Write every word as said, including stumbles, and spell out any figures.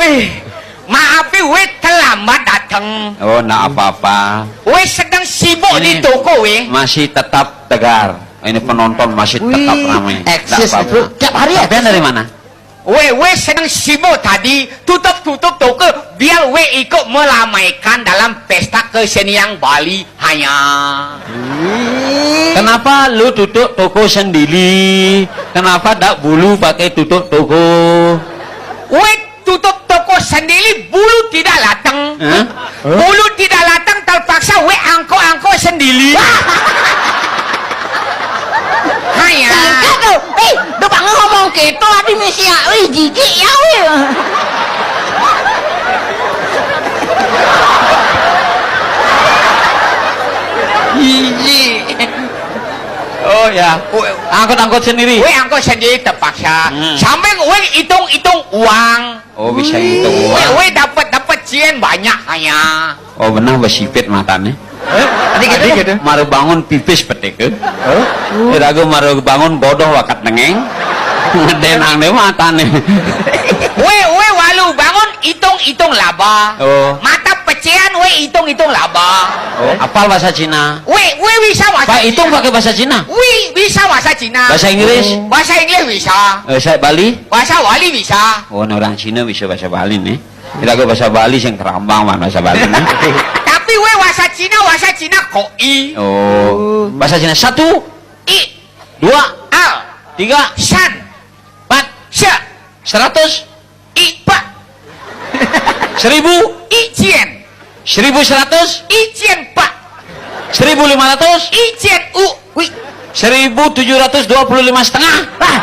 Eh, maaf, wé terlambat datang. Oh, ndak apa-apa. Wé sedang sibuk di toko, wé. Masih tetap tegar. Ini penonton masih tetap ramai. Ndak apa-apa. Tiap hari. Sampean dari mana? Wé, wé sedang sibuk tadi, tutup-tutup toko, biar wé ikut meramaikan dalam pesta kesenian Bali hanya. Kenapa lu tutup toko sendiri? Kenapa dak bulu pakai tutup toko? Wé tutup toko sendiri, bulu tidak datang. Hah? Bulu tidak datang, terpaksa wé angkut-angkut sendiri. Hanya. Singkat tuh. Eh, udah bangun ngomong gitu, adi misi ya. Wih, jijik ya, wih. Jijik. Oh ya, angkut-angkut sendiri. Wé angkut sendiri terpaksa. Hmm. Sambil wé hitung-hitung uang. Oh, bisa hitung uang. Wé, wé dapat dapat cien banyak hanya. Oh, benah basipit matané. Tadi gitu. Maru bangun pipis petik. Hah? Iraga maru bangun godoh wakat dengéng. Ngedénang deh matané. Wé, wé walu bangun hitung-hitung laba. Oh. Mata pecéan wé hitung-hitung laba. Oh, apal bahasa Cina? Wé, wé bisa bahasa Cina. Pak, hitung pakai bahasa Cina? Wé bisa bahasa Cina. Bahasa Inggris? Bahasa Inggris bisa. Eh, saya Bali? Bahasa Bali bisa. Oh, nah, orang Cina bisa bahasa Bali nih. Kita ke bahasa Bali sing kerambang man bahasa Bali nih. Tapi wé bahasa Cina, bahasa Cina koi. Oh. Bahasa Cina satu, i, dua, al, tiga, san, empat, sya, seratus, i, pak, seribu, i, cien, seribu seratus, i, cien, pak, seribu lima ratus, i, cien, u, wi, seribu tujuh ratus dua puluh lima setengah. Ah,